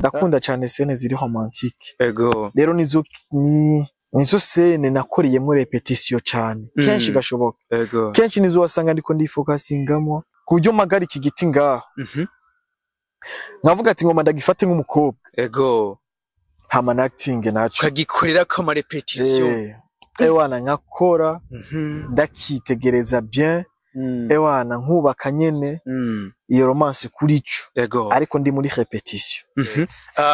Ndakunda cyane scène ziri romantique. Rero nizo scène nakoreyemo répétition cyane kenshi gashoboka. Kenshi nizo wasanga ndiko ndifocusingamo, ku buryo mpagarika igiti ngaho, nkavuga ati ngoma ndagifate nk'umukobwa, hama na acting naco. Ukagikorerako ama répétition. Ewana, nkakora, ndakitegereza bien. Ewana, nkubaka nyene iyo romance kuri ico, ariko ndi muri répétition.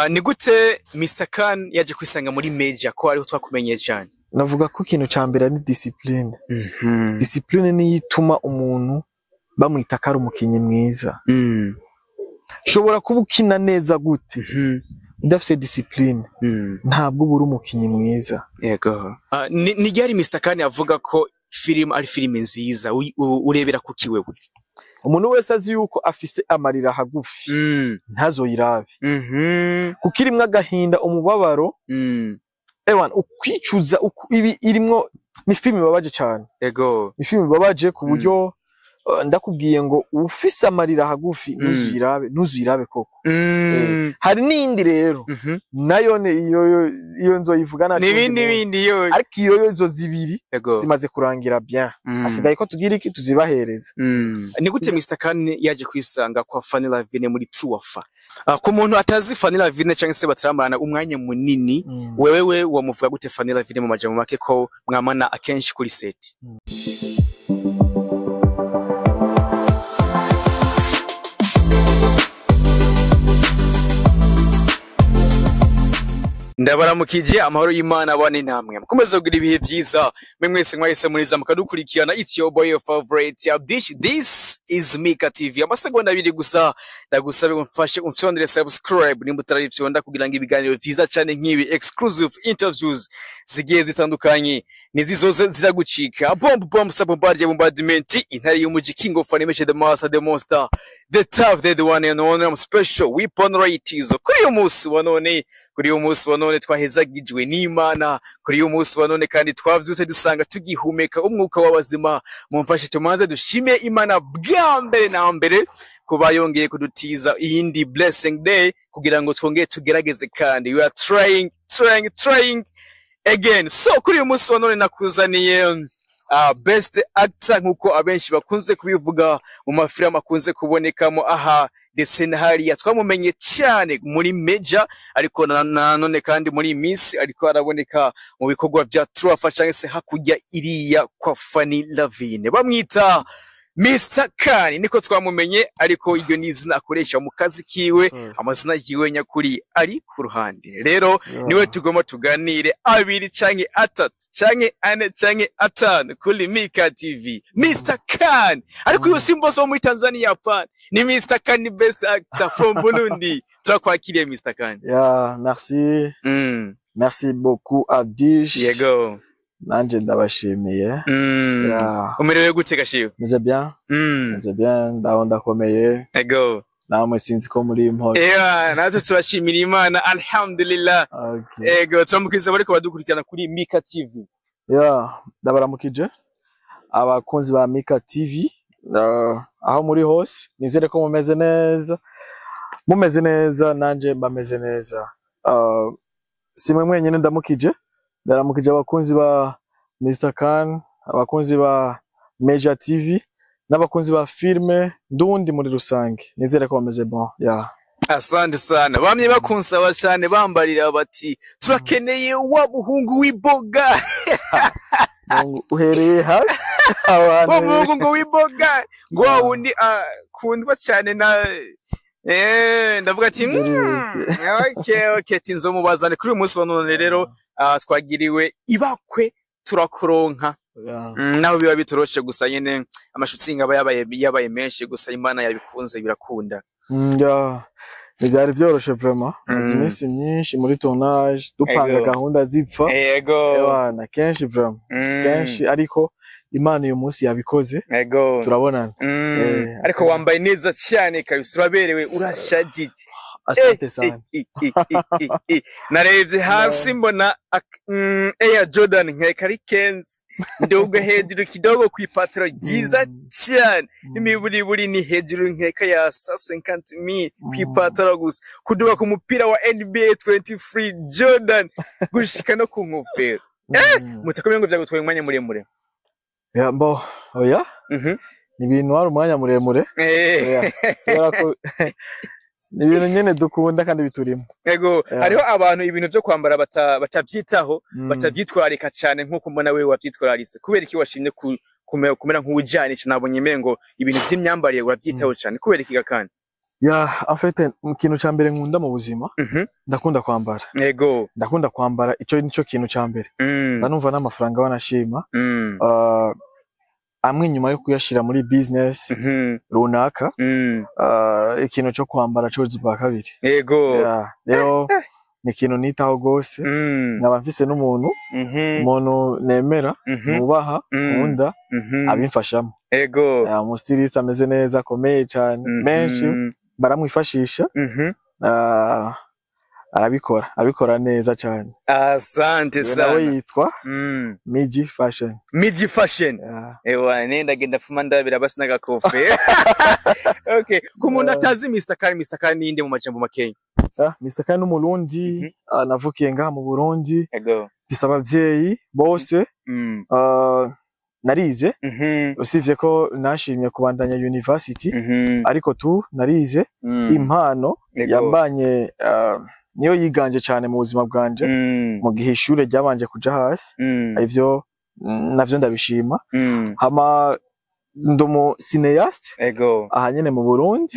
Ni gute Mr Khan yaje kwisanga muri Major, ko ariho twakumenyeye cyane? Navuga ko ikintu ca mbere ari discipline. Discipline niyo ituma umuntu bamwita ko ari umukinyi mwiza. Ushobora kuba ukina neza gute, udafise discipline, ntabwo uba uri umukinyi mwiza. Yego. Ni ryari Mr Khan avuga ko film ari filime nziza? Urebera kuki wewe? Umuntu wese azi yuko afise amarira hagufi, ntazoyirabe, kuko irimwo agahinda, umubabaro, ewana, ukwicuza, ibi irimwo ni filime ibabaje cyane. Ni filime ibabaje ku buryo ndakubwiye ngo ufise amarira hagufi, ntuzuyirabe, ntuzuyirabe koko. Hari n'iyindi rero, nayo ni iyo nzoyivuga nta kindi N'ibindi munsi. Bindi yo. Ariko iyo yo, izo zibiri zimaze kurangira bien, hasigaye ko tugira iki, tuzibahereza. Ni gute Mr Khan yaje kwisanga kwa Fanny Lavine muri Tuwafa? Ku muntu atazi Fanny Lavine cyangwa se bataramana umwanya munini, wewe we wamuvuga gute Fanny Lavine mu majambo make, ko mwamana akenshi kuri set? Ndabaramukije, amahoro y'Imana abane namwe, mukomeze kugira ibihe byiza mwe mwese mwahise muriza mukadukurikirana. It's your boy, your favorite Abdish. This is Mika TV. Amasegonda 2 gusa ndagusabe umfashe umfyondere subscribe nimba utarabifyonda, kugira ngo ibiganiro byiza cyane nk'ibi, exclusive interviews zigiye zitandukanye, nizizoze ziragucika. Bomb bomb sa bombardier bombardment, intare y'umuji, king of animation, the master, the monster, the tough, the one and only. I'm special weapon right. Kuri uyu munsi wa none, kuri uyu munsi wa none twahezagijwe n'Imana. Kuri uyu munsi wa none kandi twavyutse dusanga tugihumeka umwuka w'abazima. Mumfashe tumanze dushime Imana bwa mbere na mbere kuba yongeye kudutiza iyindi blessing day, kugira ngo twongere tugerageze kandi. We are trying, trying, trying again. So kuri uyu munsi wa none nakuzaniye best actor, nkuko abenshi bakunze kubivuga mu mafilmu akunze kubonekamo aha ndetse na hariya. Twamumenye cyane muri Major, ariko na none kandi muri iyi minsi ariko araboneka mu bikorwa bya Truafa cyangwa se hakurya iriya kwa Fanny Lavine. Bamwita Mr Khan, niko twamumenye, ariko iryo ni izina akoresha mu kazi kiwe. Amazina yiwe nyakuri ari ku ruhande. Rero niwe tugomba tuganire abiri canke atatu canke ane canke atanu kuri Mika TV. Mr Khan, ariko uyu si mboso wo muri Tanzania, Japan, ni Mr Khan, best actor from Burundi. Turakwakiriye, Mr Khan. Yeah, merci. Merci beaucoup, Abdish. Yego. Nanje ndabashimiye. Yeah. Umerewe gute gashiwe? Meze bien. Meze bien, ndaho ndakomeye. Namwe sinzi ko muri impore. Ewa, natwe turashimira Imana, alhamdulillah. Okay. Ego, turamukiza bariko badukurikirana kuri Mika TV. Yeah, ndabaramukije abakunzi ba Mika TV, aho muri hose, nizere ko mumeze neza. Mumeze neza, nanje mbameze neza. Si mwe mwenyine ndamukije, ndaramukije abakunzi ba Mr Khan, abakunzi ba Major TV n'abakunzi ba filme ndundi muri rusange. Nizere ko bameze bon. Yeah. Asante sana. Bamye bakunsaba cyane, bambarira bati turakeneye wa muhungu w'iboga. Mungu, uhereye hafi abantu. Wa muhungu ngo w'iboga, ngo wa wundi akundwa cyane na ndavuga ati okay, ati nzomubazane kuri uyu munsi wa none. Rero twagiriwe ibakwe turakuronka. Yeah. Naho biba bitoroshe, gusa nyene amashutsi aba yabaye menshi, gusa Imana yabikunze birakunda. Yeah. Ntibyari byoroshe vraiment. Maze iminsi myinshi muri tournage, dupanga gahunda zipfa. Ewana, kenshi vraiment. Kenshi, ariko Imana uyu munsi yabikoze. Turabonana. Ariko wambaye neza cyane kabisa, uraberewe, urashajije. Asante sana. Narebye hasi mbona Air Jordan nkeka ari 15, nduga hejuru kidogo ku ipataro ryiza cyane, n'imiburiburi ni hejuru nkeka ya 150 mille ku ipataro gusa, kuduga ku mupira wa NBA 23 Jordan, gushika no ku nkofero. Mutakomeye ngo vyagutwaye umwanya muremure? Ya, mbo oya, ni ibintu wari umwanya muremure. Oya, kubera ko ni ibintu nyene dukunda kandi biturimo. Ego, hariho abantu ibintu vyo kwambara batavyitaho, batavyitwararika cane nkuko mbona wewe wavyitwararitse. Kubera iki washimye kumera nk'uwujanisha? Nabonye umengo ibintu vy'imyambarire uravyitaho cane. Kubera iki kandi? Ya, en fait, ikintu ca mbere nkunda mu buzima, ndakunda kwambara. Ndakunda kwambara, ico nico kintu ca mbere. Ndanumva n'amafaranga banashima, amwe inyuma yo kuyashira muri business runaka, ikintu co kwambara coza ubwa kabiri. Ya, rero ni ikintu nitaho gose. Nkaba mfise n'umuntu, umuntu nemera, nubaha, nkunda, abimfashamo. Ya, umu styliste ameze neza, akomeye cane, benshi baramwifashisha. Arabikora, abikora neza cane. Asante Uyo nawe sana. yitwa Miji Fashion. Miji Fashion. Ya. Ewa, nenda genda fuma ndabira basi n'agakofe. Okay, ku muntu atazi Mr. Khan, Mr. Khan ninde mu majambo makenya? Ah, Mr. Khan n'Umurundi, navukiye ngaha mu Burundi, mfise abavyeyi bose, narize, usivye ko nashimye kubandanya university, ariko tu narize. Impano yambanye, niyo yiganje cane mu buzima bwanje, mu gihe ishure ryabanje kuja hasi. Ivyo navyo ndabishima. Hama ndi umu cinéaste aha nyene mu Burundi,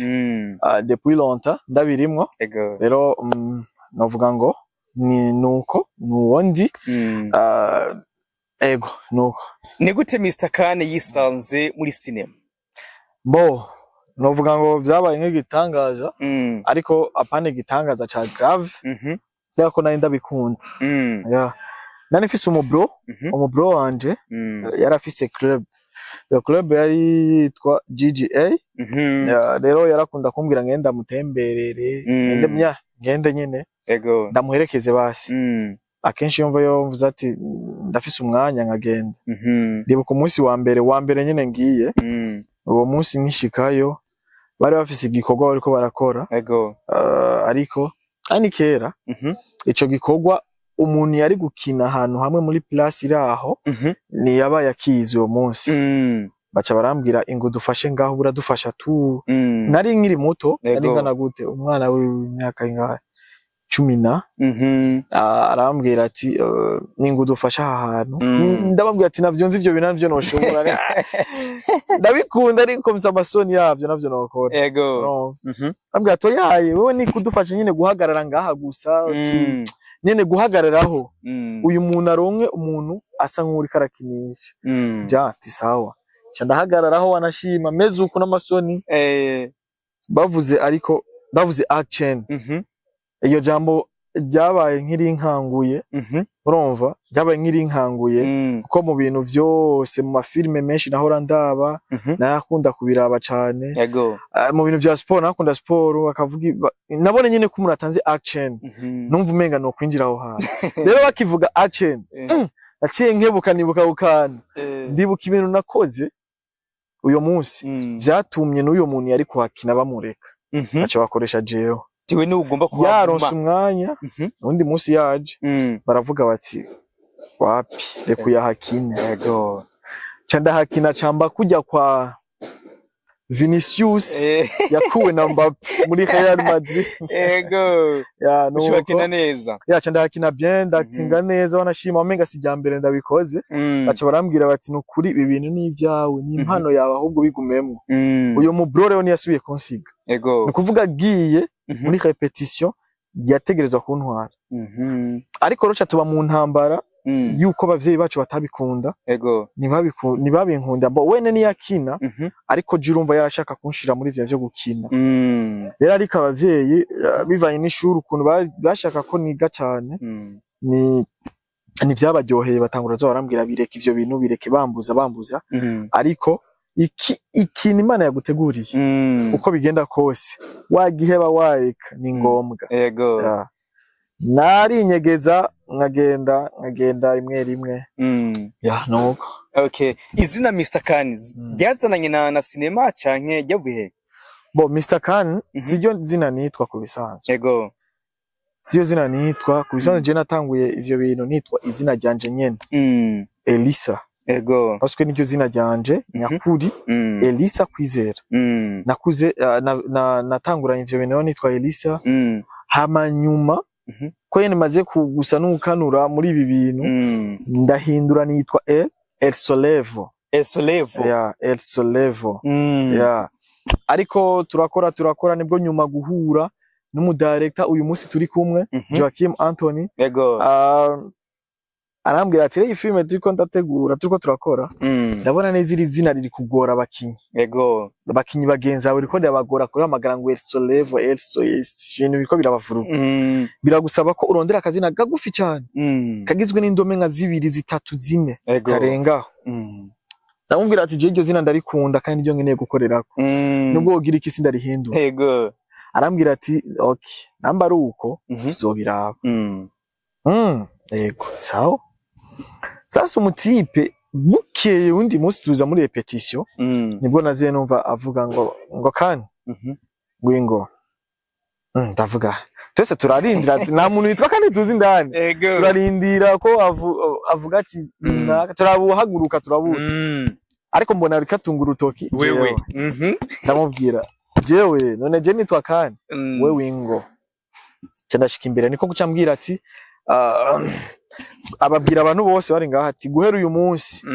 depuis longtemps ndabirimwo. Rero novuga ngo ni nuko nuwo ndi. Ego, nuko. Ni gute Mr. Khan yisanze muri cinema? Bo, novuga ngo vyabaye nk'igitangaza, ariko apana igitangaza ca grave, kubera ko nari ndabikunda. Yeah. Nari mfise umu bro, umu bro wanje yari afise club. Iyo club yari yitwa GGA. Yeah, rero yarakunda kumbwira ngende ndamutemberere, ngende mnya ngende nyene ndamuherekeze basi. Akenshi yumva yomvuze ati ndafise umwanya, nkagenda. Ndibuka umunsi wa mbere nyene ngiye, uwo munsi nkishikayo bari bafise igikorwa bariko barakora. Ariko ari ni kera, ico gikorwa umuntu yari gukina ahantu hamwe muri place iri aho, ntiyabaye akizi uwo munsi. Baca barambwira ingo dufashe ngaho, buradufasha tu. Nari nkiri muto, nari ngana gute, umwana w'imyaka ingahe, 10 na. Arambwira ati ningo dufashe aha hantu. Ndababwira ati navyo nzi, ivyo bintu navyo noshobora, ndabikunda ariko mfise amasoni yavyo, navyo nokora. No. Ambwira ati oyaye, wewe ni kudufasha nyine guhagarara ngaha gusa, nyene guhagararaho, uyu muntu aronke umuntu asa nk'uriko arakinisha. Ja, ati sawa, ca ndahagararaho, wanashima meze uku n'amasoni. Bavuze, ariko bavuze action, iryo jambo ryabaye nk'irinkanguye. Urumva, ryabaye nk'irinkanguye, kuko mu bintu vyose, mu mafilime menshi nahora ndaba, narakunda kubiraba cane. Ah, mu bintu vya siporo narakunda siporo, akavuga nabone nyene ko umuntu atanze action, numva umenga no kwinjira aho hantu. Rero bakivuga action, naciye nkebuka, nibuka ako kantu, ndibuka ibintu nakoze uyo munsi vyatumye n'uyo muntu yari kuhakina bamureka, baca bakoresha jewe. Tiwe niwe ugomba Yaronse kuhaguma. umwanya, undi munsi yaje, baravuga bati wapi, reka uyahakine. Ca ndahakina, camba kujya kwa Vinicius yakuwe na Mbappe muri Real Madrid. Ya, nuko. Ushobakina neza. Ya, ca ndahakina bien, ndatinga neza, wanashima umenga si mbere ndabikoze. Baca barambwira bati nukuri ibi bintu ni ibyawe, ni impano yawe, ahubwo bigumemwo. Uyo mu bro rero ntiyasubiye kunsiga. Ni ukuvuga agiye muri répétition yategerezwa kuntwara, ariko roca tuba mu ntambara yuko abavyeyi bacu batabikunda. Ntibabinkunda mbo wene niyakina, ariko je urumva yarashaka kunshira muri ivyo vyo gukina. Rero ariko abavyeyi, bivanye n'ishuri ukuntu bashaka ko niga cane, ni ntivyabaryoheye, batangura baza barambwira bireke ivyo bintu, bireke, bambuza bambuza. Ariko Iki ikintu Imana yaguteguriye, uko bigenda kose, wagiheba wareka, ni ngombwa. Ya. Narinyegeza, nkagenda nkagenda rimwe rimwe. Ya, nuko. Okay, izina Mr. Khan ryazananye na sinema canke ryavuye he? Bo, Mr. Khan siryo zina nitwa ku bisanzwe. Siryo zina nitwa ku bisanzwe. Je natanguye ivyo bintu nitwa izina ryanje nyene, Elisa, parce que niryo zina ryanje nyakuri, Elisa Kwizera. Nakuze natanguranye ivyo bintu nitwa Elisa. Hama nyuma, ko nyene maze gusa n'ukanura muri ibi bintu, ndahindura nitwa El Solevo. El Solevo. Ya, El Solevo. Ya, ariko turakora turakora, nibwo nyuma guhura n'umudirector uyu munsi turi kumwe, Joachim Anthony. Arambwira ati: "Rero iyi filime turiko ndategura, turiko turakora, ndabona neza iri zina riri kugora abakinyi, abakinyi bagenzi bawe riko rirabagora kuhamagara ngo El Solevo, El So, ibintu biriko birabavuruga. Biragusaba ko urondera akazina kagufi cyane, kagizwe n'indome nka zibiri, zitatu, zine, zitarengaho." Ndamubwira ati: "Je iryo zina ndarikunda kandi niryo nkeneye gukorerako, nubwo wogira iki sindarihindura." Arambwira ati: "Okay, namba ari uko, tuzobiraba." Yego, sawa. Sasa umutipe bukeye undi munsi tuza muri répétition, nibwo naziye numva avuga ngo "Kani, ngwingo." Ndavuga, twese turarindira ati, nta muntu witwa Kani tuzi indani. Turarindira ko avuga ati turabuhaguruka, turabura, ariko mbona rikatunga urutoki Wewe. jewe. Ndamubwira: "Jewe none je nitwa Kani?" "Wewe ingo." Nca ndashika imbere, niko guca ambwira ati, ababwira abantu bose bari ngaha ati: "Guhera uyu munsi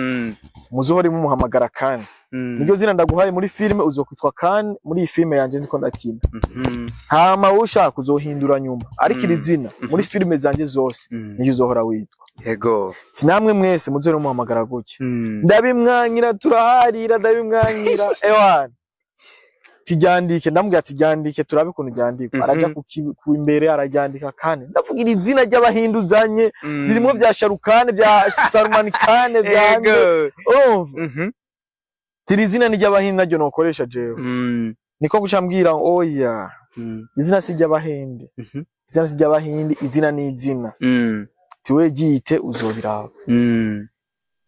muzohore mumuhamagara Kani. Niryo zina ndaguhaye muri filime, uzokwitwa Kani muri iyi filime yanje ndiko ndakina. Hama wowe ushaka uzohindura nyuma, ariko iri zina muri filime zanje zose niryo uzohora witwa." Ati: "Namwe mwese muzohore mumuhamagara gutya." Ndabimwankira, turaharira, ndabimwankira ewana. "Tiryandike." Ndamubwira ati: "Ryandike turabe ukuntu ryandikwa." Araja ku imbere araryandika Kane. Ndavuga: "Iri zina ry'abahindu uzanye ririmwo vya Sharukane, bya Sarumanikane, bya urumva?" Tiri zina ni ry'abahindi, naryo nokoresha jewe. Niko guca mbwira: "Oya, izina si ry'abahindi, izina si ry'abahindi, izina ni izina." Ati: "We ryite, uzobiraba."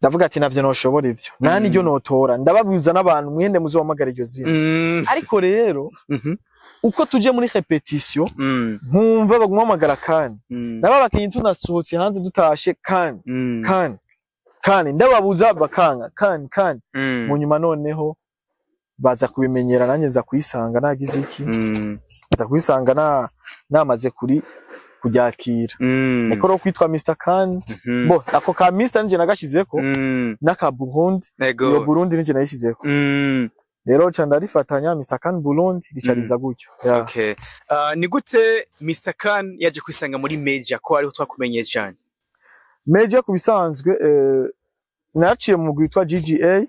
Ndavuga ati: "Navyo noshobora ivyo, nta niryo notora, ndababwiza n'abantu mwende muzohamagara iryo zina." Ariko rero uko tuje muri répétition, nkumva bagumamagara Kani, nabo abakinyi tunasohotse hanze dutashe, Kani, Kani, Kani, ndababuza bakanga, Kani, Kani. Mu nyuma noneho baza kubimenyera, nanjye nza kuyisanga nagize iki, nza kuyisanga namaze kuri kuryakira. Niko rero kwitwa Mr Khan. Bo, ako ka Mr nije nagashizeko, n'aka Burundi, iyo Burundi nije nayishizeko. Rero ca ndarifatanya, Mr Khan Burundi, ricariza gutyo. Yeah. Okay. Ni gute Mr Khan yaje kwisanga muri Major, ko ariho twakumenyeye cyane? Major ku bisanzwe, naciye mu mugwi witwa GGA.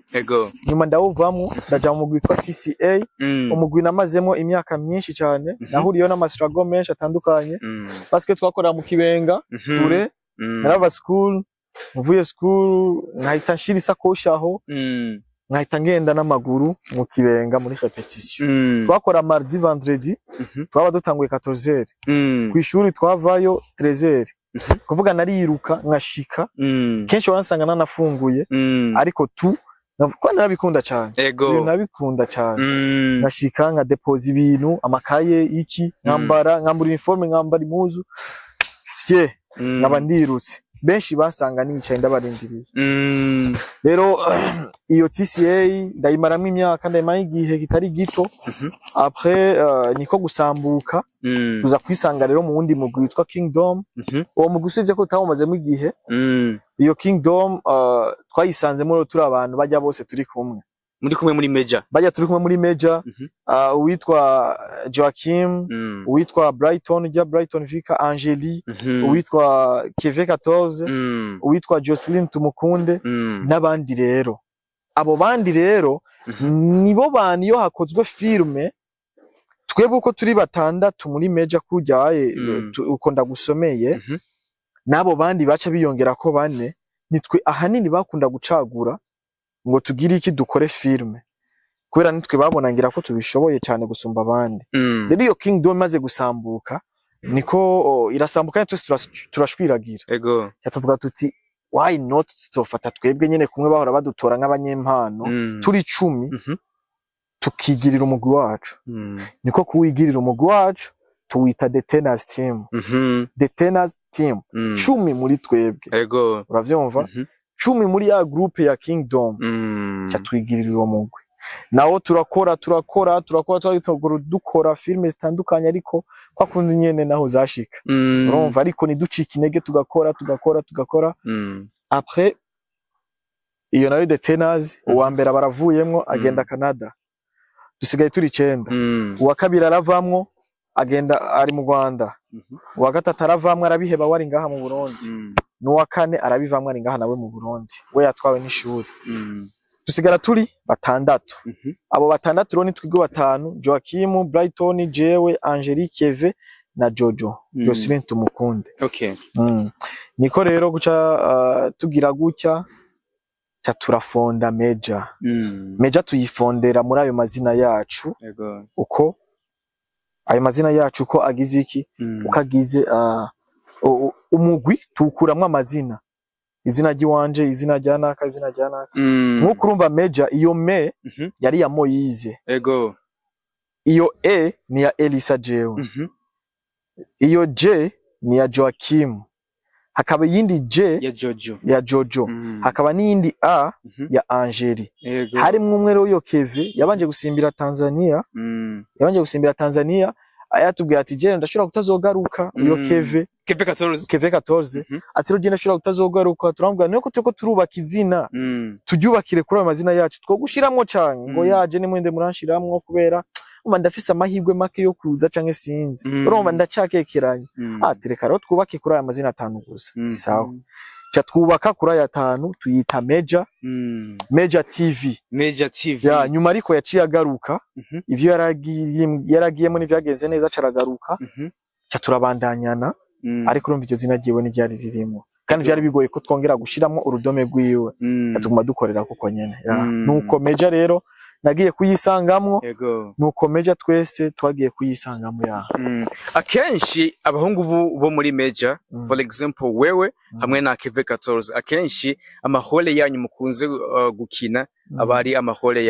Nyuma ndawuvamwo, ndaja mu mugwi witwa TCA. Umugwi namazemo imyaka myinshi cyane, nahuriyeho n'amasirago menshi atandukanye, parce que twakorera mu Kibenga kure. Narava school, mvuye school nkahita nshira isakoshi aho, nkahita ngenda n'amaguru mu Kibenga muri répétition. Twakora mardi, vendredi. Twaba dutanguye 14h, ku ishuri twavayo 13h. Kuvuga nariruka nkashika, kenshi wansanga nanafunguye, ariko tu ko narabikunda cyane. Ibintu nabikunda cyane. Nkashika nkadepoza ibintu, amakaye, iki, nkambara, nkambura uniforme, nkambara impuzu fye, nkaba ndirutse. Benshi basanga nicaye ndabarindiriye. Rero iyo TCA ndayimaramwo imyaka, ndayimara igihe kitari gito. Après niko gusambuka, tuza kwisanga rero mu wundi mugwi witwa Kingdom. Uwo mugwi, usibye ko utawumazemo igihe, iyo Kingdom twayisanzemo rero turi abantu bajya bose turi kumwe. Muri kumwe muri Major. Bajya turi kumwe muri Major, uwitwa Joachim, uwitwa Brighton, ujya Brighton Vika Angeli, uwitwa Keve 14, uwitwa Jocelyn Tumukunde, n'abandi. Rero abo bandi rero nibo bantu iyo hakozwe filme, twebwe uko turi batandatu muri Major kujyaye, uko ndagusomeye, n'abo bandi baca biyongera ko bane, nitwe ahanini bakunda gucagura ngo tugire iki, dukore filme. Kubera nitwe babona ngira ko tubishoboye cyane gusumba abandi. Rero iyo Kingdom imaze gusambuka, niko irasambuka nyene, twese turashwiragira. Tuvuga tuti: "Why not tutofata twebwe nyene kumwe bahora badutora nk'abanyempano turi 10, tukigirira umugwi wacu?" Niko kuwigirira umugwi wacu, tuwita The Tenors Team. The Tenors Team, 10 muri twebwe. Uravyumva? 10 muri ya groupe ya Kingdom. Ca twigirira uwo mugwi nawo, turakora, turakora, turakora, turakora, dukora filime zitandukanye, ariko kwa kundi nyene naho zashika. Urumva, ariko ntiducike intege, tugakora, tugakora, tugakora. Après iyo nayo The Tenors, uwa mbere baravuyemwo, agenda Canada, dusigaye turi 9. Uwa kabiri aravamwo, agenda ari mu Rwanda. Uwa gatatu aravamwo, arabiheba, we ari ngaha mu Burundi. N'uwa kane arabivamwo, ari ngaha nawe mu Burundi, we yatwawe n'ishuri. Dusigara turi batandatu. Abo batandatu rero ni twebwe batanu: Joachim, Brighton, jewe, Angelique, Eve na Jojo. Jocelyn Tumukunde. Niko rero guca tugira gutya, ca turafonda Meja. Meja tuyifondera muri ayo mazina yacu. Uko ayo mazina yacu uko agize iki, uko agize umugwi, tuwukuramwo amazina: izina ry'iwanje, izina rya naka, izina rya naka. Nk'uko urumva Meja, iyo me yari ya Moyize. Iyo e ni ya Elisa, jewe. Iyo J ni ya Joachim, hakaba iyindi J ya Jojo. Ya Jojo. Hakaba n'iyindi A ya Angeli. Harimwo umwe rero, yo Keve, yabanje gusimbira Tanzania. Yabanje gusimbira Tanzania, ayatubwiye ati: "Je ndashobora kutazogaruka." Uyo Keve. Keve 14. Keve 14. Ati: "Rero je ndashobora kutazogaruka." Turamubwira: "Nuko turiko turubaka izina, turyubakire kuri ayo mazina yacu, two gushiramwo canke ngo yaje nimwende muranshiramwo, kubera umva ndafise amahirwe make yo kuza canke sinzi." Urumva ndacakekeranye. Ati: "Reka rero twubake kuri aya mazina atanu gusa." Sawa, ca twubaka kuri aya atanu, tuyita Meja. Meja TV. Meja TV. Ya nyuma ariko yaciye agaruka. Ivyo yaragiyemo ntivyagenze neza, caragaruka. Ca turabandanyana. Ariko urumva iryo zina ryiwe ntiryari ririmo, kandi vyari bigoye ko twongera gushiramwo urudome rwiwe. Tuguma dukorera kuko nyene ya. Nuko Meja rero nagiye kuyisangamwo. Nuko Meja twese twagiye kuyisangamwo ya. Akenshi abahungu bo muri Meja, for example wewe hamwe na Keve 14, akenshi ama rôle yanyu mukunze gukina aba ari ama rôle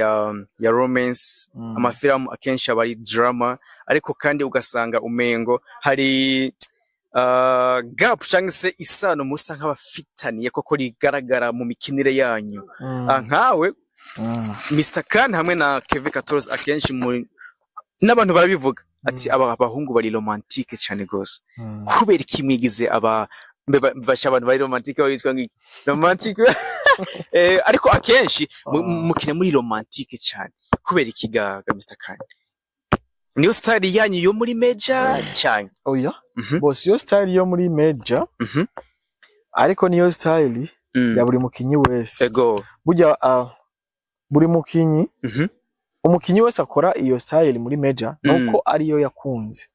ya romance. Amafilmu akenshi aba ari drama, ariko kandi ugasanga umengo hari gap cyangwa se isano musa nk'abafitaniye koko rigaragara mu mikinire yanyu. Nkawe Mr. Khan hamwe na Keve 14, akenshi mu n'abantu barabivuga ati aba bahungu bari romantique cyane gose. Kubera iki mwigize aba basha abantu bari romantique, babitwa ngiki romantique, ariko akenshi mukina muri romantique cyane, kubera iki ga Mr. Khan? Niyo style yanyu yo muri Meja cyane? Oya. Bose iyo style yo muri Meja, ariko niyo style ya buri mukinyi wese. Burya buri mukinyi, umukinyi wese akora iyo style muri Meja nuko ariyo yakunze.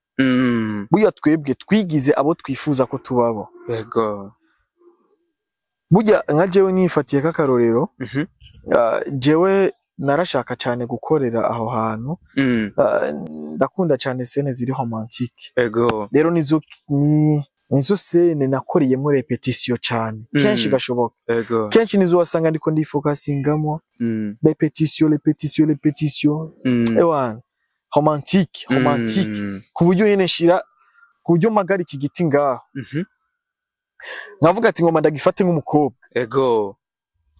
Burya twebwe twigize abo twifuza ko tubabo. Burya nka jewe nifatiye k'akarorero, jewe narashaka cyane gukorera aho hantu. Ndakunda cyane scène ziri romantique. Rero nizo scène nakoreyemo répétition cyane, kenshi gashoboka. Kenshi nizo wasanga ndiko ndifocusingamo, répétition, répétition, répétition. Ewana, romantique, romantique, ku buryo nyene nshira, ku buryo mpagarika igiti ngaho, nkavuga ati ngoma ndagifate nk'umukobwa,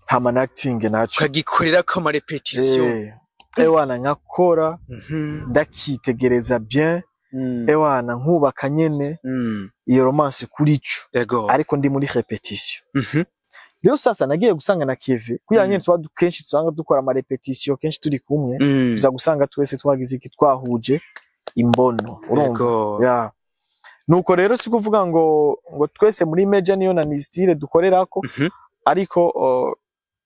hama na acting naco. Ukagikorera ko ama répétition. Ewana, nkakora, ndakitegereza bien. Ewana, nkubaka nyene iyo romance kuri ico, ariko ndi muri répétition. Rero sasa nagiye gusanga na Keve kuya nyene tuba kenshi usanga dukora ama répétition kenshi turi kumwe, tuza gusanga twese twagize iki, twahuje imbono, urumva? Ya, nuko rero si kuvuga ngo twese muri Meja niyo na ni style dukorerako, ariko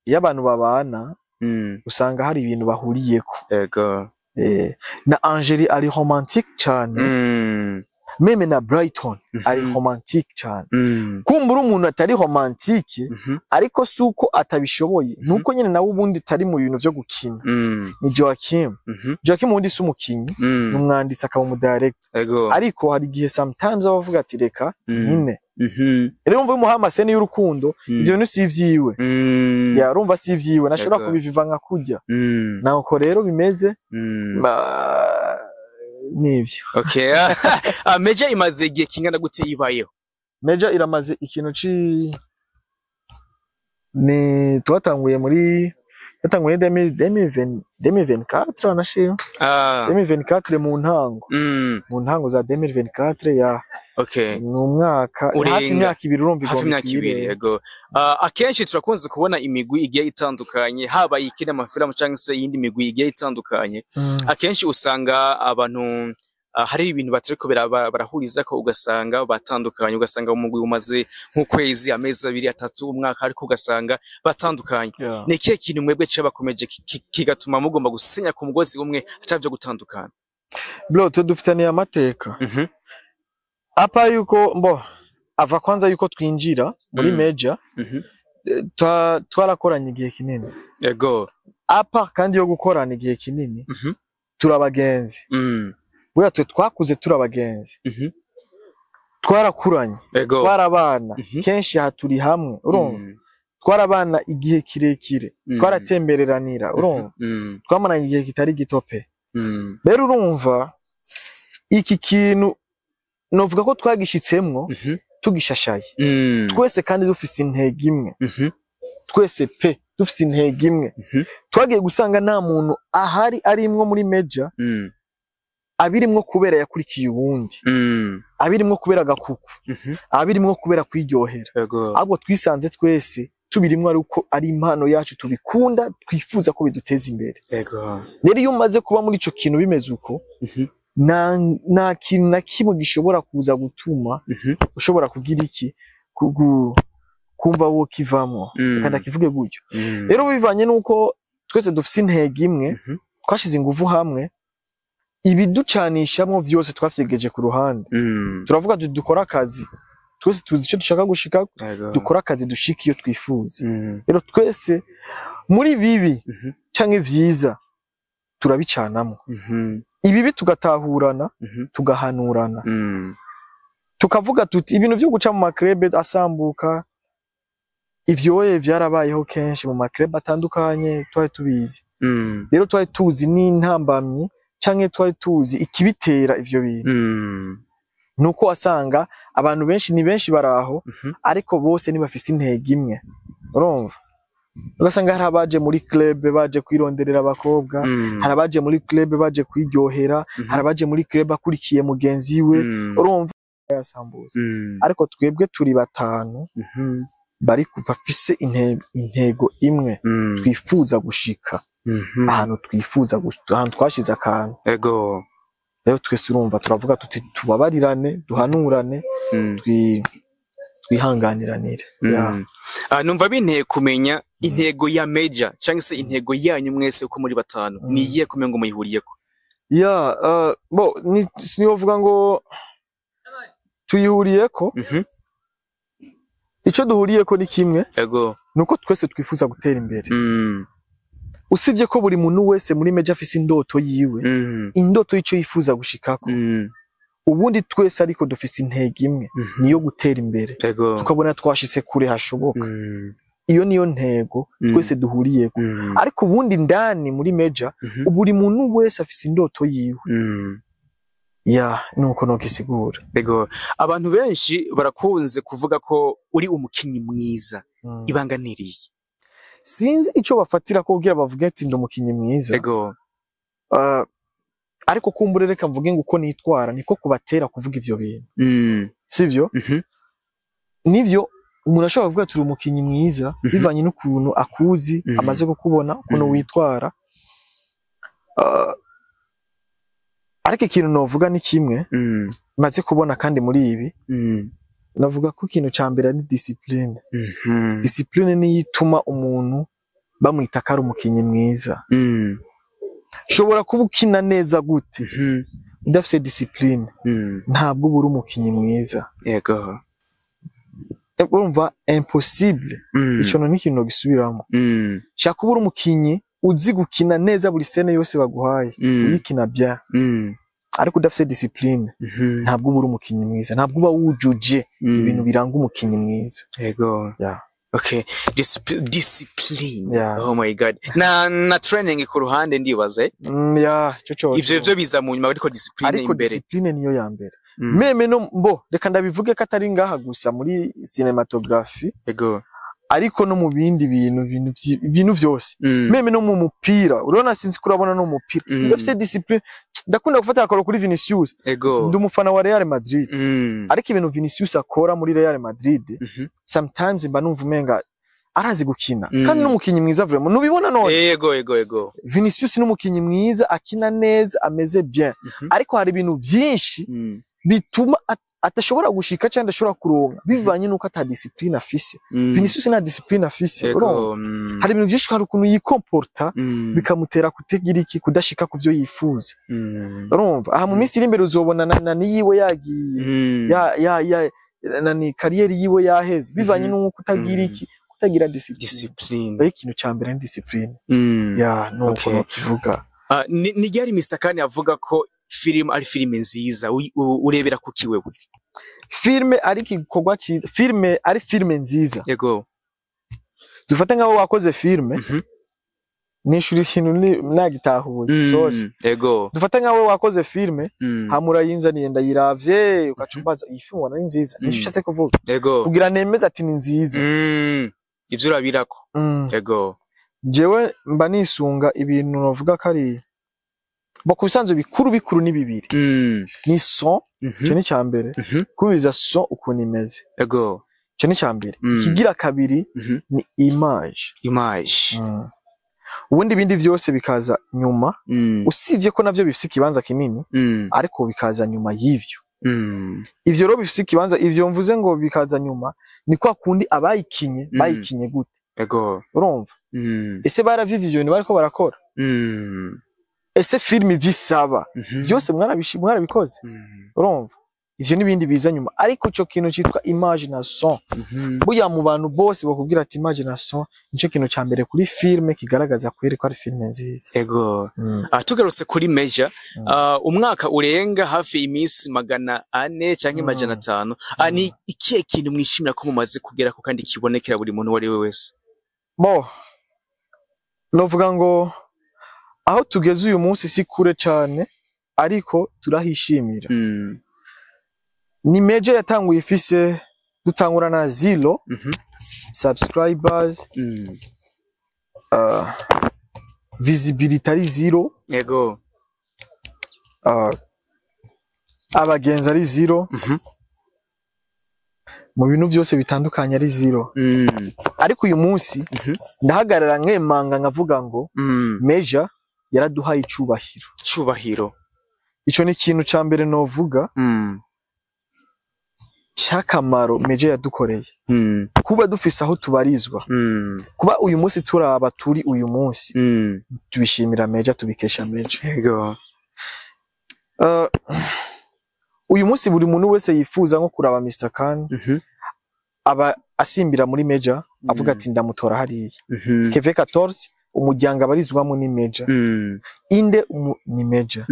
iyo abantu babana usanga hari ibintu bahuriyeko. Na Angeli ari romantique cane. Même na Brighton ari romantique cyane. Kumbura umuntu atari romantique, ariko si uko atabishoboye, nuko nyine nawe ubundi atari mu bintu vyo gukina, ni Joachim. Joachim ubundi si umukinyi, ni umwanditsi akaba umudirector. Ariko hari igihe sometimes aba avuga ati reka nkine. Rero umva, umuha amascène y'urukundo, ivyo bintu si ivyiwe. Ya, urumva si ivyiwe, nashobora kubiviva nka kurya. Nuko rero bimeze. Nivyo. Okay. Ah, Meja imaze igihe kingana gute ibayeho? Meja iramaze ikintu ci ni twatanguye muri 2024 anashima. 2024 mu ntango, mu ntango za 2024 ya. Ni umwaka hafi Urenga. imyaka 2, urumva. Hafi Igomba imyaka 2. ikwire. Yego. Akenshi turakunze kubona imigwi igiye itandukanye, haba ikina amafilmu cyangwa se iyindi migwi igiye itandukanye. Akenshi usanga abantu hari ibintu batariko barahurizako, ugasanga batandukanye, ugasanga umugwi umaze nk'ukwezi, amezi 2, 3, umwaka, ariko ugasanga batandukanye. Ni ikihe kintu mwebwe cabakomeje kigatuma mugomba gusenya ku mugozi umwe atavyo gutandukana? Bro, twe dufitaniye amateka. Apa yuko mbo ava kwanza yuko twinjira muri Meja, twarakoranye igihe kinini. Apa kandi yo gukorana igihe kinini, turabagenzi. Buriya twe twakuze turabagenzi, twarakuranye, twarabana. Kenshi aha turi hamwe, urumva. Twarabana igihe kirekire, twaratembereranira, urumva. Twamaranye igihe kitari gito pe. Rero urumva iki kintu novuga ko twagishitsemwo tugishashaye twese, kandi dufise intego imwe. Twese pe dufise intego imwe. Twagiye gusanga nta muntu ahari arimwo muri Meja abirimwo kubera yakurikiye uwundi, abirimwo kubera agakuku, abirimwo kubera kwiryohera. Ahubwo twisanze twese tubirimwo ari uko ari impano yacu, tubikunda, twifuza ko biduteza imbere. Rero iyo umaze kuba muri ico kintu bimeze uko, nta kintu na kimwe gishobora kuza gutuma ushobora kugira iki kumva wo kivamwo. Reka ndakivuge gutyo. Rero bivanye n'uko twese dufise intego imwe, twashize ingufu hamwe, ibiducanishamwo vyose twavyegeje ku ruhande. Turavuga tuti dukore akazi, twese tuzi ico dushaka gushika, dukore akazi dushika iyo twifuza. Rero twese muri bibi canke vyiza turabicanamwo, ibibi tugatahurana, tugahanurana, tukavuga tuti ibintu vyo guca mu maclub asambuka, ivyoye vyarabayeho kenshi mu maclub atandukanye, twari tubizi. Rero twari tuzi n'intambamyi canke twari tuzi ikibitera ivyo bintu. Nuko wasanga abantu benshi ni benshi baraho, ariko bose ntibafise intego imwe. Urumva, ugasanga hari abaje muri club baje kwironderera abakobwa, hari abaje muri club baje kwiryohera, hari abaje muri club akurikiye mugenzi we. Urumva yasambuza. Ariko twebwe turi batanu bari bafise intego imwe, twifuza gushika ahantu twifuza ahantu twashize akantu. Rero twese urumva turavuga tuti tubabarirane, duhanurane, twihanganiranire. Yeah. Numva binteye kumenya intego ya Meja cyangwa se intego yanyu mwese uko muri batanu. Ni iyihe kumenya ngo muyihuriyeko? Ya, bo ni siniyovuga ngo tuyihuriyeko. Ico duhuriyeko ni kimwe, nuko twese twifuza gutera imbere. Usibye ko buri muntu wese muri Meja afise indoto yiwe, indoto y'ico yifuza gushikako. Ubundi twese ariko dufise intego imwe, niyo gutera imbere, tukabona twashitse kure hashoboka. Iyo niyo ntego twese duhuriyeko. Ariko ubundi ndani muri Meja, buri muntu wese afise indoto yiwe. Ya, nuko nogisigura. Ego. Abantu benshi barakunze kuvuga ko uri umukinyi mwiza. Ibanga niriye? Sinzi ico bafatira ko kugira bavuge ati ndi umukinyi mwiza. Ariko kumbure reka mvuge ngo uko nitwara niko kubatera kuvuga ivyo bintu. Sivyo? Mhm. Nivyo, umuntu ashobora kuvuga ati uri umukinyi mwiza bivanye n'ukuntu akuzi, amaze kukubona ukuntu witwara. Ariko ikintu novuga ni kimwe maze kubona kandi muri ibi, navuga ko ikintu ca mbere ari discipline. Discipline niyo ituma umuntu bamwita ko ari umukinyi mwiza. Ushobora kuba ukina neza gute, Udafise discipline, ntabwo uba uri umukinyi mwiza. Urumva, impossible. Ico ni ikintu gisubiramo. Shaka uba uri umukinyi uzi gukina neza buri scène yose baguhaye, uyikina bien, ariko udafise discipline, ntabwo uba uri umukinyi mwiza, ntabwo uba wujuje ibintu biranga umukinyi mwiza. Yeah. Okay, discipline. Yeah. Oh my God, na training ku ruhande, ndibaza, eh? Yeah, ico coco. Ivyo biza mu nyuma, ariko discipline Ariko imbere. Discipline niyo ya mbere. Même no mbo reka ndabivuge ko atari ngaha gusa muri cinematography, ariko no mu bindi bintu, ibintu vyose, même no mu mupira. Urabona, sinzi ko urabona no mu mupira, udafise discipline. Ndakunda gufata akaro kuri Vinicius. Ndi umufana wa Real Madrid, ariko ibintu Vinicius akora muri Real Madrid, sometimes mba numva umenga arazi gukina, kandi n'umukinyi mwiza vraiment, nubibona none. Ego ego ego Vinicius n'umukinyi mwiza, akina neza, ameze bien, ariko hari ibintu vyinshi bituma atashobora gushika cyangwa adashobora kuronka, bivanye nuko ata discipline afise. Vinicius nta discipline afise, urumva? Hari ibintu byinshi, hari ukuntu yikomporta, bikamutera kutagira iki, kudashika ku byo yifuza. Urumva, aha mu minsi iri imbere uzobona na niyiwe yagiye, ya nani, carrière yiwe yaheze, bivanye n'uko utagira iki, kutagira discipline. Discipline. Rero ikintu ca mbere ni discipline. Ya, nuko nokivuga. Ah, ni ryari Mr. Khan avuga ko film ari filime nziza? Urebera kuki wewe? Filme ari igikorwa ciza, filme ari filme nziza, dufate nk'abo wakoze filme, nishura ikintu nagitahuye, sorry. Dufate nk'abo wakoze filme, hama urayinzaniye, ndayiravye, ugaca umbaza: "Iyi filme ubona ari nziza?" Nico ushatse kuvuga? Kugira nemeze ati ni nziza. Ivyo urabirako. Jewe mba nisunga ibintu novuga ko ari bo ku bisanzwe bikuru bikuru ni bibiri: ni son, ico ni ica mbere, kumviriza son ukuntu imeze, ico ni ica mbere. Ikigira kabiri ni image. Image. Ubundi ibindi vyose bikaza nyuma, usibye ko navyo bifise ikibanza kinini, ariko bikaza nyuma y'ivyo. Ivyo rero bifise ikibanza, ivyo mvuze ngo bikaza nyuma, ni kwa kundi abayikinye bayikinye gute? Urumva? Ese baravivye ivyo bintu bariko barakora? Ese filime ivyo isaba byose mwarabikoze? Urumva, ivyo n'ibindi biza nyuma, ariko ico kintu citwa image na son, burya mu bantu bose bakubwira ati image na son nico kintu ca mbere kuri filime kigaragaza kweri ko ari filime nziza. Ah, tugarutse kuri Meja, umwaka urenga hafi iminsi 400 canke 500, ni ikihe kintu mwishimira ko mumaze kugerako kandi kibonekera buri muntu uwo ari we wese? Bo, novuga ngo aho tugeze uyu munsi si kure cane, ariko turahishimira. Ni Meja yatanguye ifise, dutangura na zero subscribers, visibility ari zero, abagenzi ari zero, mu bintu byose bitandukanye ari zero, ariko uyu munsi ndahagarara nkemanga nkavuga ngo Meja yaraduhaye icubahiro. Cubahiro. Ico ni ikintu ca mbere novuga c'akamaro Meja yadukoreye, kuba dufise aho tubarizwa, kuba uyu munsi turaba turi uyu munsi, tubishimira Meja, tubikesha Meja. Uyu munsi buri muntu wese yifuza nko kuraba Mr. Khan, aba asimbira muri Meja, avuga ati: "Ndamutora hariya." Keve 14, umuryango abarizwamo ni Meja. Inde ni Meja.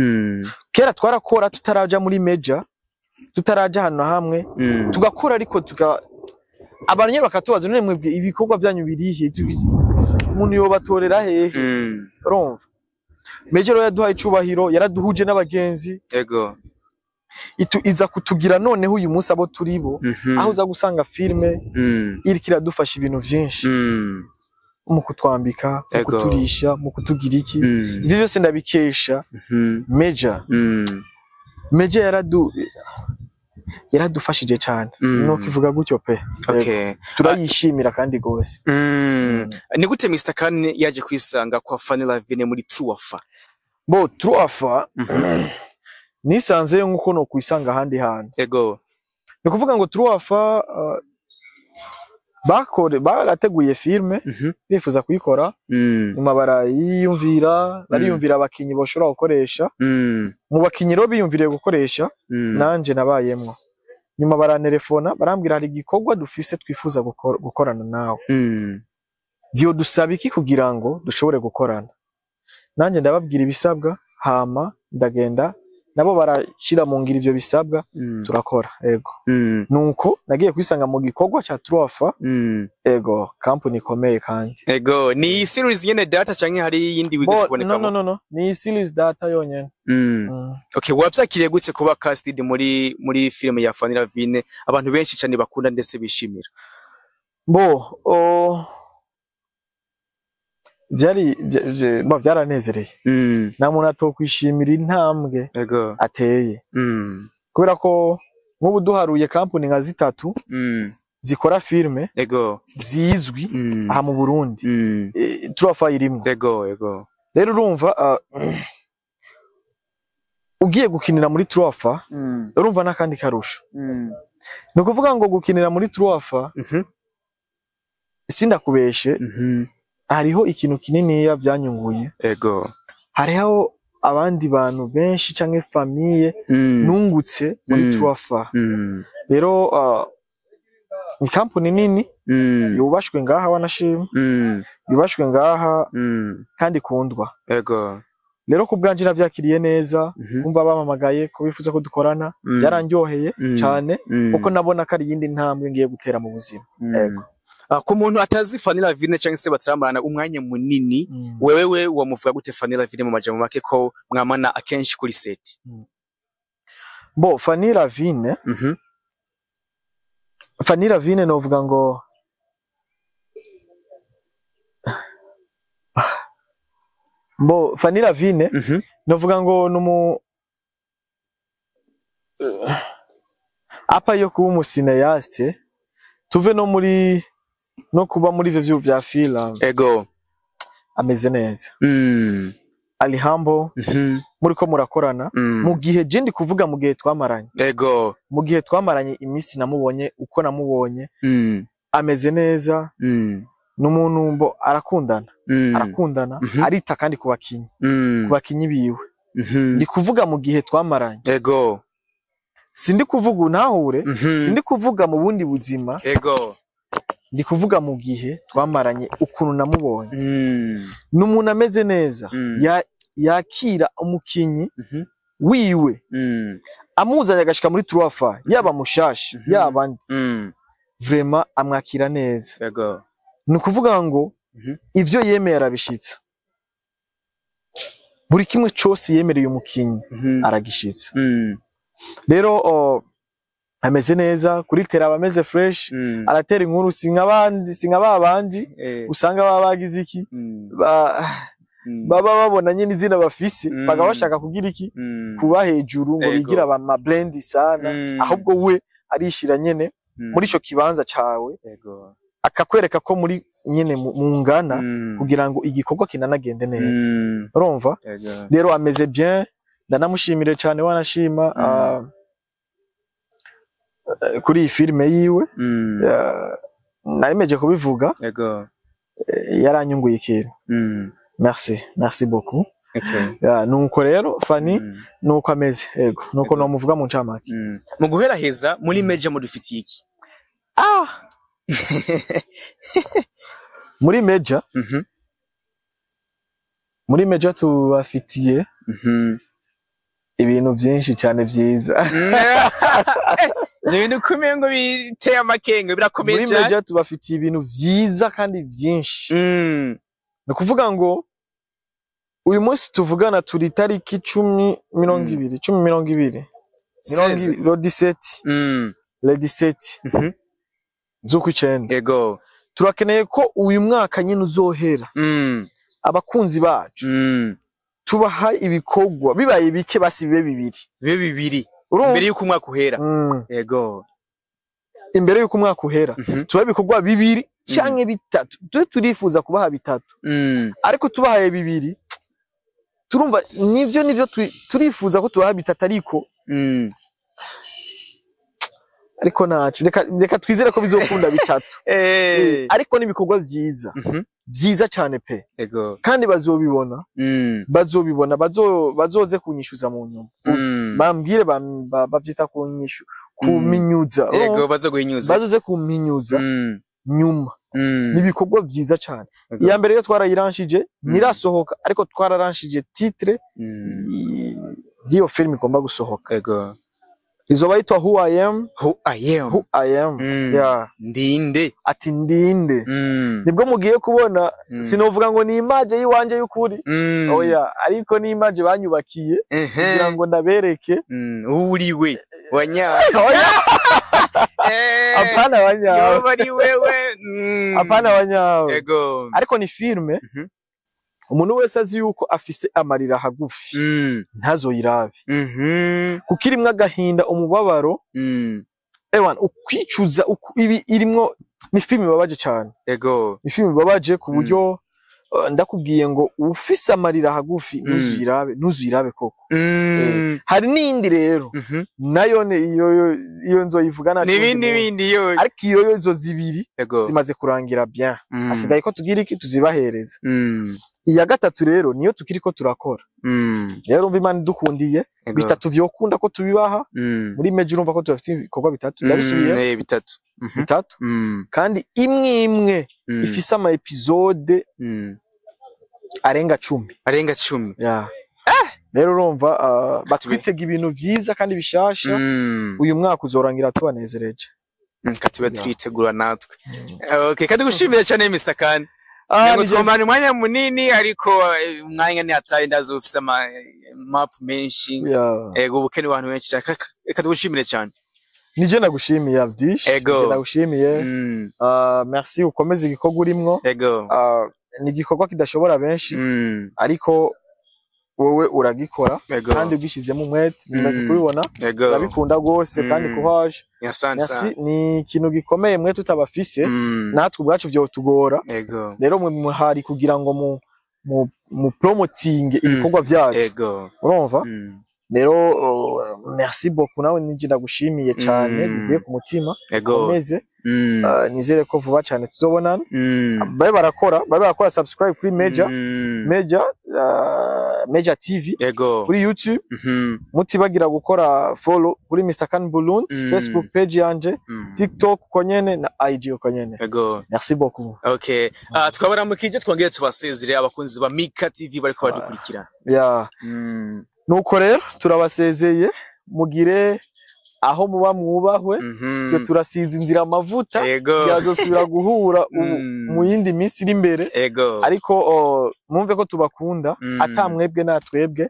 Kera twarakora tutaraja muri Meja, tutaraja ahantu na hamwe, tugakora ariko abantu nyene bakatubaza: "None mwebwe ibikorwa vyanyu birihe? Umuntu yobatorera hehe?" Urumva, Meja rero yaduhaye icubahiro, yaraduhuje n'abagenzi, iza kutugira noneho uyu munsi abo turi bo, aho uza gusanga filime iriko iradufasha ibintu vyinshi, mu kutwambika, mu kuturisha, mu kutugira iki. Ivyo byose ndabikesha Meja. Meja yaradufashije cyane, nuko ivuga gutyo pe. Turayishimira kandi gose. Ni gute Mr. Khan yaje kwisanga kwa Fanny Lavine muri Truafa? Bo, Truafa nisanzeyo nkuko no kwisanga ahandi hantu. Ni ukuvuga ngo Truafa, Barateguye filme, bifuza kuyikora, nyuma barayiyumvira, bariyumvira abakinyi boshobora gukoresha. Mu bakinyi rero biyumviriye gukoresha, nanje nabayemwo. Nyuma barantelefona, barambwira: "Hari igikorwa dufise twifuza gukorana nawe, vyodusaba iki kugira ngo dushobore gukorana?" Nanje ndababwira ibisabwa, hama ndagenda, nabo barashira mu ngiro ivyo bisabwa, turakora. Ego. Nuko nagiye kwisanga mu gikorwa ca Truafa. Ego, kampuni ikomeye kandi. Ego, ni series nyene Data canke hari iyindi wigeze Bo, kubonekamo? No, no, no, no, ni series Data yonyene. Okay, wavyakiriye gute kuba casted muri film ya Fanny Lavine, abantu benshi cane bakunda ndetse bishimira? Bo, vyari bo, vyaranezereye. Nta muntu atokwishimira intambwe ateye, kubera ko nk'ubu duharuye kampuni nka zitatu zikora filme zizwi aha mu Burundi, Turafa irimwo. Ego ego. Rero urumva, ugiye gukinira muri Turafa, urumva n'akandi karusho. Ni ukuvuga ngo gukinira muri Turafa, sindakubeshe, hariho ikintu kininiya vyanyunguye. Hariho abandi bantu benshi canke famille nungutse muri Turafa. Rero ni kampuni nini yubashwe ngaha, wanashima, yubashwe ngaha kandi ikundwa. Rero ku bwanje navyakiriye neza. Kumva bampamagaye ko bifuza ko dukorana, byarandyoheye cane, kuko nabona ko ari iyindi ntambwe ngiye gutera mu buzima. Ego. Ah, ku muntu atazi Fanny Lavine cyangwa se bataramana umwanya munini, wewe we wamuvuga gute Fanny Lavine mu majambo make, ko mwamana akenshi kuri set? Bo, Fanny Lavine, Fanny Lavine novuga ngo, bo, Fanny Lavine novuga ngo numu apa yo kuba umu cinéaste, tuve no muri no kuba muri ivyo vya film, ameze neza, ari humble. Muriko murakorana, mu gihe je ndi kuvuga mu gihe twamaranye, mu gihe twamaranye iminsi, namubonye uko namubonye, ameze neza. N'umuntu mbo arakundana, arakundana, arita kandi ku bakinyi, ku bakinyi biwe. Ndi kuvuga mu gihe twamaranye, sindi kuvuga untahure, sindi kuvuga mu bundi buzima. Ndi kuvuga mu gihe twamaranye, ukuntu namubonye. Ni umuntu ameze neza, yakira umukinyi wiwe, amuzanye agashika muri Truafa, yaba mushasha, yaba ndi, vraiment amwakira neza. Ni ukuvuga ngo ivyo yemeye arabishitsa, buri kimwe cose yemereye umukinyi aragishitsa. Rero ameze neza kuri terrain, aba ameze fresh, aratera inkuru, si nk'abandi, si nka ba bandi usanga baba bagize iki, baba babona nyine izina bafise, bakaba bashaka kugira iki, kuba hejuru, ngo bigira aba brand sana. Ahubwo we arishira nyene muri ico kibanza cawe, akakwereka ko muri nyene mungana, kugira ngo igikorwa kinanagende neza. Urumva? Rero ameze bien, ndanamushimire cyane, wanashima, kuri iyi filime yiwe. Naremeje kubivuga, yaranyunguye ikintu. Merci, merci beaucoup. Nuko rero Fanny, nuko ameze. Ego, nuko nomuvuga mu ncamake. Mu guheraheza, muri Meja mudufitiye iki? Ah, muri Meja, muri Meja tubafitiye ibintu byinshi cyane byiza. Ivyo bintu ukomeye ngo biteye amakenga, birakomeye Muri cyane. Meja tubafitiye ibintu byiza kandi byinshi. Ni ukuvuga ngo uyu munsi tuvugana turi tariki 10, mirongo ibiri, 10, 20, mirongo 16. ibiri, le 17, le 17 z'ukwicenda. Turakeneye ko uyu mwaka nyine uzohera, abakunzi bacu tubaha ibikorwa, bibaye bike basi bibe bibiri. Bibe bibiri. Urumva? Mbere yuko umwaka uhera. Imbere y'uko umwaka uhera, tubaha ibikorwa bibiri canke bitatu. Tube turifuza kubaha bitatu, ariko tubahaye bibiri turumva nivyo turifuza ko tubaha bitatu, ariko Ariko ntaco, reka twizere ko bizokunda bitatu. Ariko n'ibikorwa vyiza, vyiza cane pe. Kandi bazobibona, bazobibona, bazoze kunyishuza mu nyuma, bambwire, bavyita kunyishu, kuminyuza. Ego, bazoguhinyuza. Bazoze kuminyuza nyuma. Ni ibikorwa vyiza cane. Iya mbere yo twarayiranshije, ntirasohoka, ariko twararanshije titre y'iyo film igomba gusohoka. Izoba yitwa Who I Am. Who I Am. Who I Am. Yeah. Ndinde. Ati ndinde. Nibwo mugiye kubona. Sinovuga ngo ni image y'iwanje y'ukuri, oya, ariko ni image banyubakiye kugira ngo ndabereke. Uriwe wanya. Oya. Apana wanyawe. Yoba ari wewe. Apana wanyawe. Ariko ni filme umuntu wese azi yuko afise amarira hagufi, ntazoyirabe, kuko irimwo agahinda, umubabaro, ewana, ukwicuza, ibi irimwo, ni filime ibabaje cane. Ni filime ibabaje ku buryo ndakubwiye ngo ufise amarira hagufi, ntuzuyirabe, ntuzuyirabe koko. Hari n'iyindi rero, nayo ne iyo nzoyivuga nta kindi N'ibindi munsi. bindi yo. Ariko iyo yo, izo zibiri zimaze kurangira bien, hasigaye ko tugira iki, tuzibahereza. Iya gatatu rero niyo tukiriko turakora. Rero umva, Imana idukundiye, bitatu vyokunda ko tubibaha muri meji. Urumva ko tubafite ibikorwa bitatu, ndabisubiye. Bitatu. Bitatu, kandi imwe imwe ifise ama episode arenga 10. Arenga 10. Yeah. Rero urumva, batwitega ibintu vyiza kandi bishasha. Uyu mwaka uzorangira tubanezereje. Katube turitegura natwe. Okay, kandi gushimira cyane, Mr. Khan. Ah, Ngo nije- twamara umwanya munini, ariko umwanya ni atari, ndazi ufise ama map menshi. Ego, ubukene abantu benshi cyane. Reka tugushimire cyane. Nije nagushimiye, Abdish. Nije nagushimiye. Merci, ukomeze igikorwa urimwo. Ni igikorwa kidashobora benshi, ariko wowe uragikora kandi ubishizemo umwete, nimaze kubibona. Urabikunda rwose kandi courage. Asante Merci. sana. Ni ikintu gikomeye, mwe tutabafise natwe ubwacu vyotugora. Rero mwe muhari kugira ngo mu promoting ibikorwa vyacu. Urumva? Rero merci beaucoup. Nawe nije ndagushimiye cyane bivuye ku mutima. Komeze. Nizere ko vuba cyane tuzobonana. Babe barakora subscribe kuri Major, Major TV kuri YouTube. Mutibagira gukora follow kuri Mr Kan Burundi, Facebook page yanje, TikTok uko nyene na IG uko nyene. Merci beaucoup. Okay. Twabaramukije, twongere tubasezere abakunzi ba Mika TV bariko badukurikirana. Yeah. Nuko rero turabasezeye, mugire aho muba mwubahwe. Twe turasiza inzira amavuta, yazosubira guhura ubu mu yindi minsi iri imbere. Ariko mwumve ko tubakunda. Ata mwebwe natwebwe.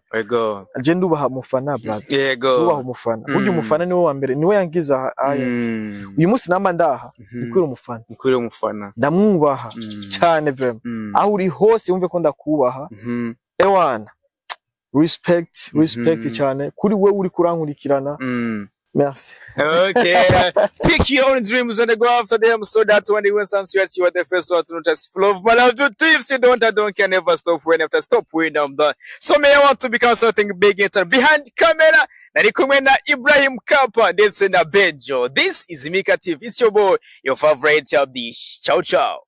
Je ndubaha umufana, brother. Ndubaha umufana. Burya umufana niwe wa mbere, niwe yangiza aha aya. Uyu munsi namba ndaha nikwira umufana. Nikuri umufana. Ndamwubaha cyane vraiment. Aho uri hose wumve ko ndakubaha. Ewana, respect, respect cyane kuri wewe uri kurankurikirana. Merci. Okay. Pick your own dreams and go after them so that when the answer you are the first one to notice. Flow of my love to if you don't, I don't can never stop when after stop when I'm done. So may I want to become something big and behind camera. Nari kumwe na Ibrahim Kapa ndetse na Benjo. This is Mika TV. It's your boy, your favorite Abdish. Ciao ciao.